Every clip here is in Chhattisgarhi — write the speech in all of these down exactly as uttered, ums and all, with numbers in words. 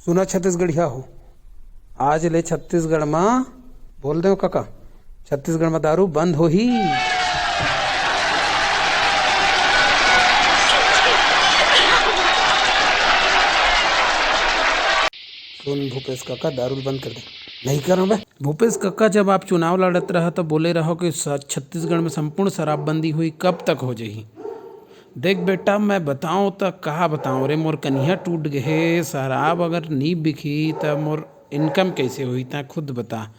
सुना छत्तीसगढ़िया हो, आज ले छत्तीसगढ़ म, बोल दे कका, छत्तीसगढ़ म दारू बंद होही। सुन भूपेश कका, दारू बंद कर दे। नहीं करंव बे। भूपेश कका, जब आप चुनाव लड़त रहा त बोले रहो कि स-, छत्तीसगढ़ में संपूर्ण शराबबंदी हुई, कब तक हो जाही? देख बेटा, मैं बताऊं त कहा बताऊं रे, मोर कनिहा टूट गे हे। शराब अगर नी बिकही त मोर इनकम कैसे होही, तैं खुद बता।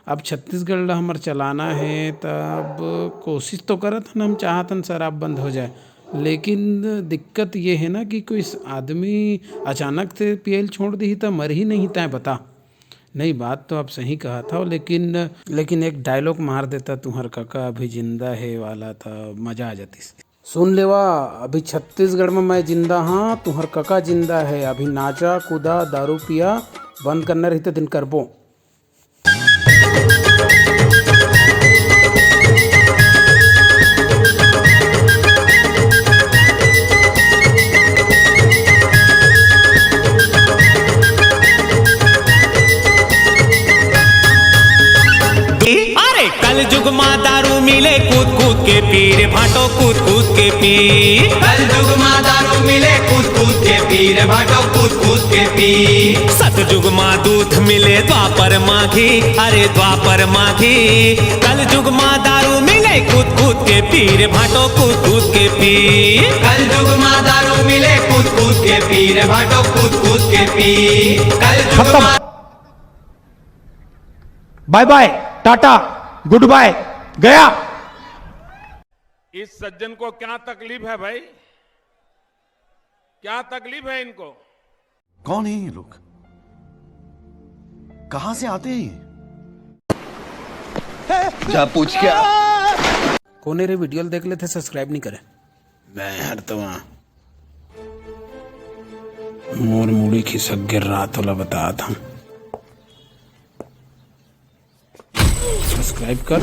अब छत्तीसगढ़ ला हमर चलाना हे, त अब कोशिश तो करत हन, हम चाहत हन शराब बंद हो जाए, लेकिन दिक्कत ये हे ना कि कोई स-, आदमी अचानक से पियल छोड़ दिही त मरही नहीं, तैं बता। नहीं, बात तो आप सही कहत हव, लेकिन, लेकिन एक डायलॉग मार देता, "तुंहर कका अभी जिंदा हे" वाला, त मजा आ जातिस। सुन लेवा, अभी छत्तीसगढ़ में मैं जिंदा हां, तुंहर कका जिंदा हे, अभी नाचा, कूदा, दारू पिया, बंद करना रहिते दिन करबो। अरे कल जुग मा दारू मिले कूद कूद के पी रे भाटो, कूद कूद के पी। कल जुग मा दारू मिले कूद कूद के पी रे भाटो, कूद कूद के पी। सतजुग मा दूध मिले द्वापर मा घी, अरे द्वापर मा घी। कल जुग मा दारू मिले कूद कूद के पी रे भाटो, कूद कूद के पी। कल जुग मा दारू मिले कूद कूद के पी रे भाटो, कूद कूद के पी। कल जुग खत्म। मा बाय बाय, टाटा, गुड बाय, गया। इस सज्जन को क्या तकलीफ है भाई, क्या तकलीफ है इनको? कौन है ये लोग, कहां से आते हैं ये? जा पूछ क्या। कोने रे वीडियो देख लेते, सब्सक्राइब नहीं करे। मैं हर तो वहां मोर मुड़ी खिसक गिर रहा, तोला बतात हूं। सब्सक्राइब कर।